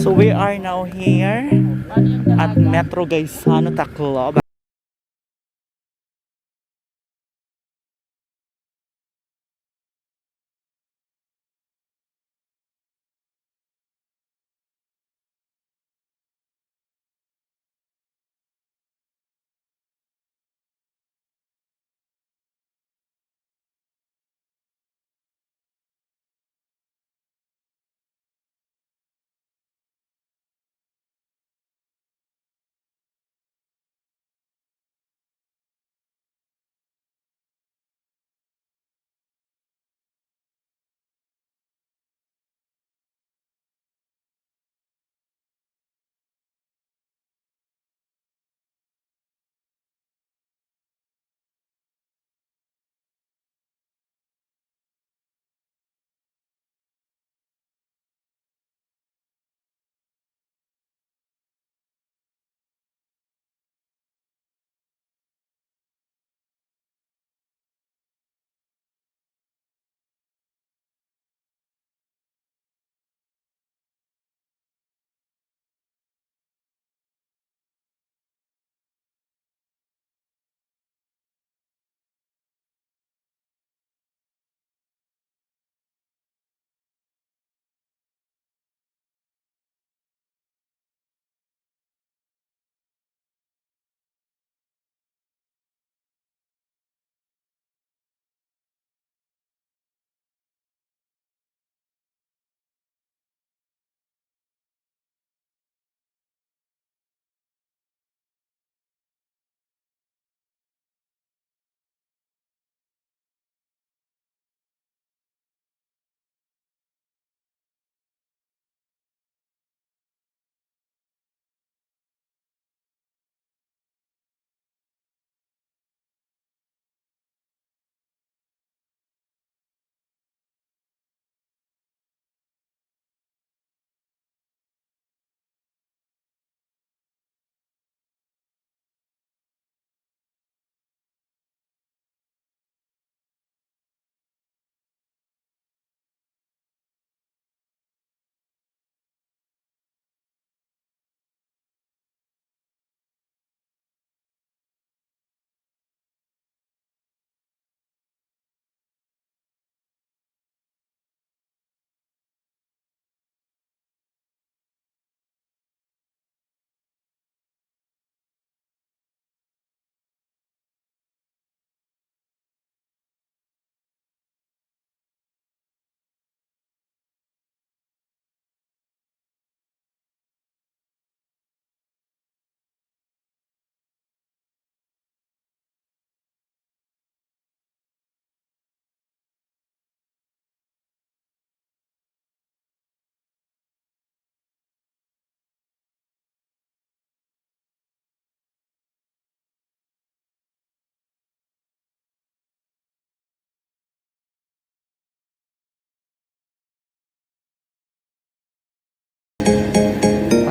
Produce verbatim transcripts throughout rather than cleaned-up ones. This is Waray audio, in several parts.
So we are now here at Metro Gaisano, Tacloban.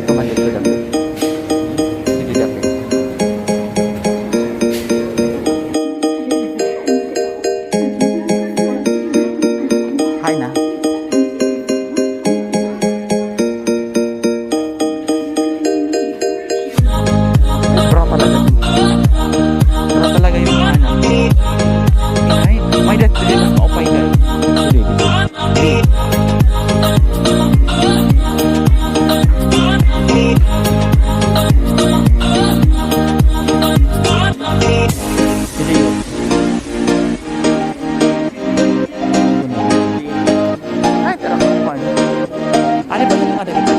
Automatic ko, dapit. Sige, dapit. Hay na. Sobra talaga. Sobra talaga yung ano. Ay, may dati din mas maupay na. Sige, sige. Ay, tara, kuan. Ano ba ito?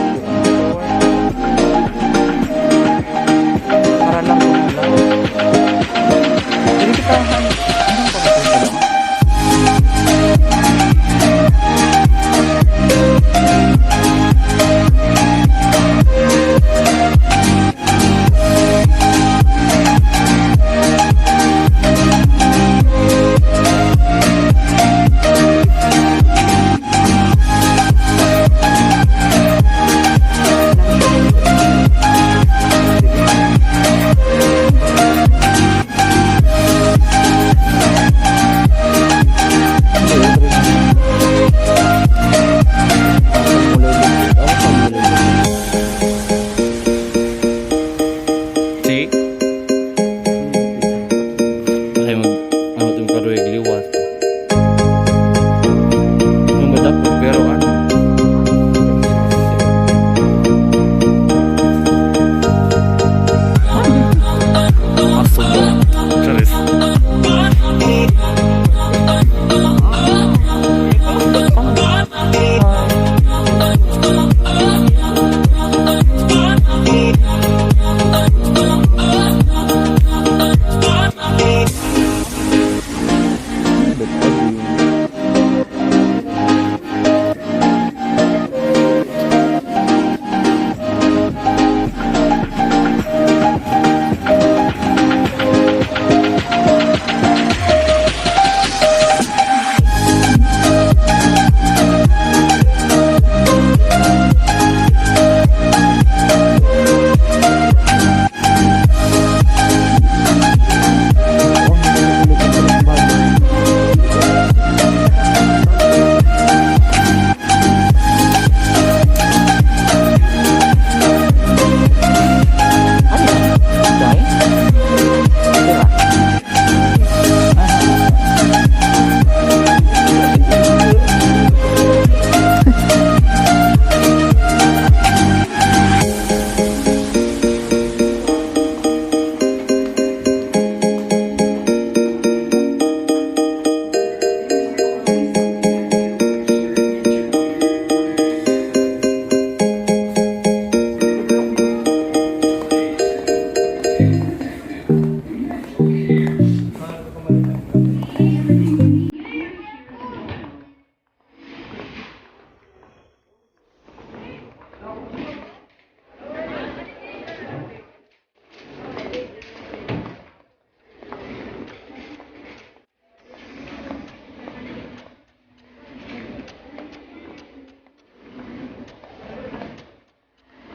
Para lang, para lang. Dili kita, ano, ano ba ito?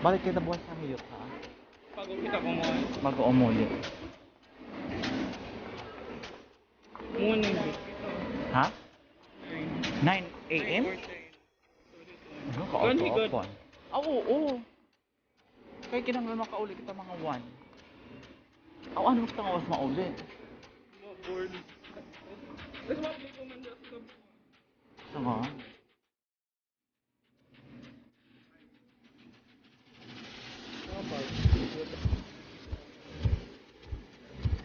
Balik kita bukas sa Hiyot, ha? Bago kita kumuha. Bago umuwi. Morning. Ha? Nine a m? Ano ka, auto, good. Aw, oo. Kay kinahanglan makauli kita mga one. Aw, ano kita nga oras mauli? Mga four. Tapos mabalik ko man dito sa... Ano?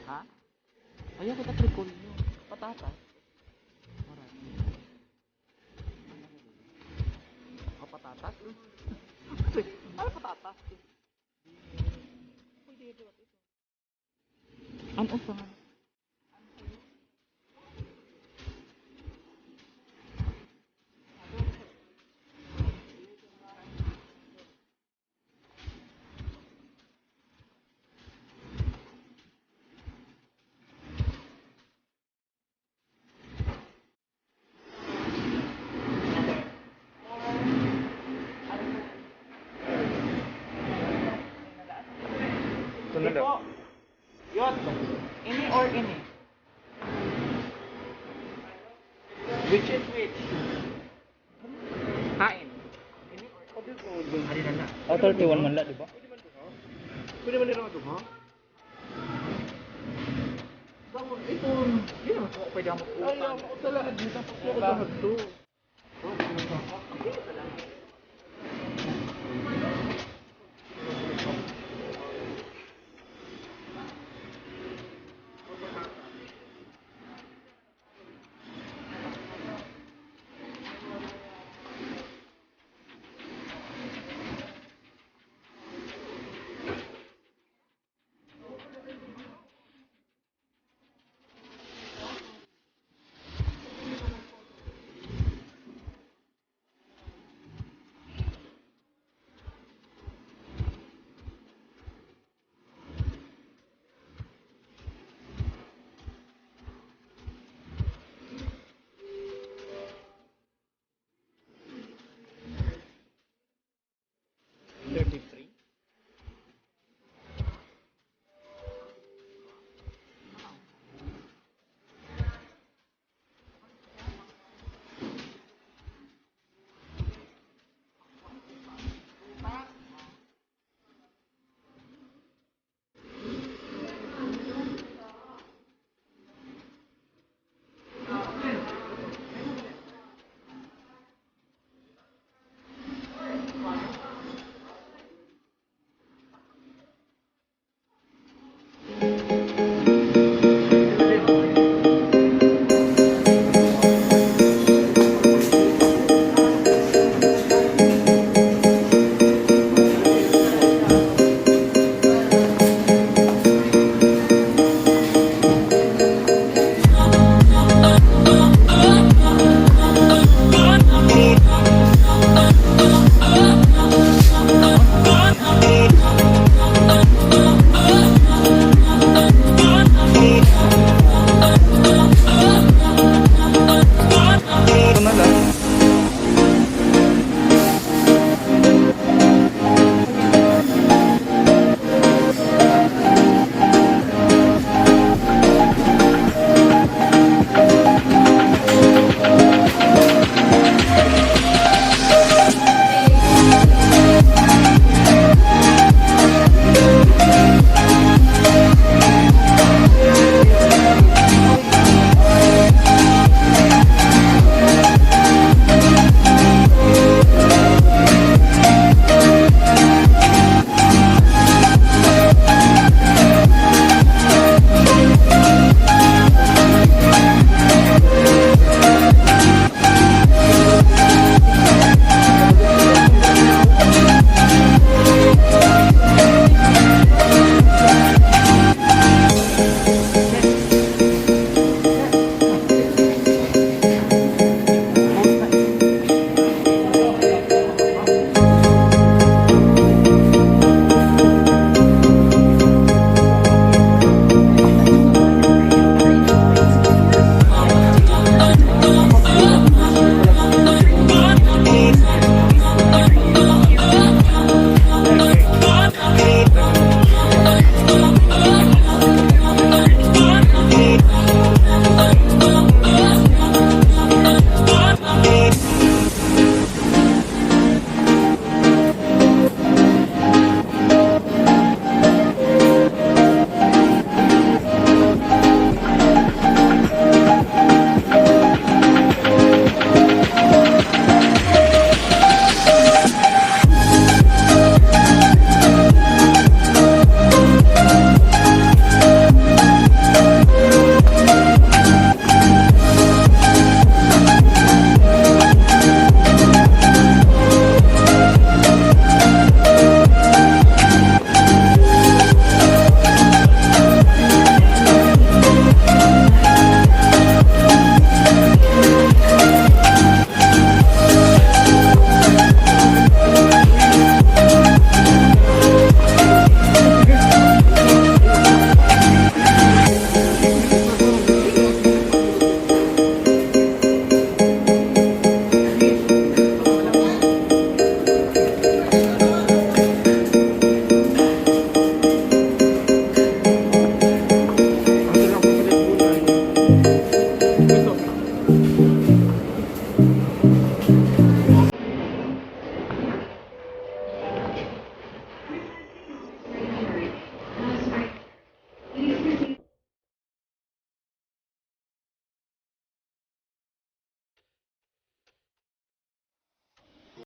Ha? Ayaw kita tripolyo. Patatas. Marami. Kapatatas? Ano patatas? Ano sa nga? Ito na lang. Yot. Ini or ini? Which is which? Kain. Ini or ini? Ano na na? Oh, thirty-one man la, di ba? Pwede man ito, ha? Dapat ito, di naman ako pwede ang mag-utang. Ay, ako talaga, di na ako sa hagdo. Thirty.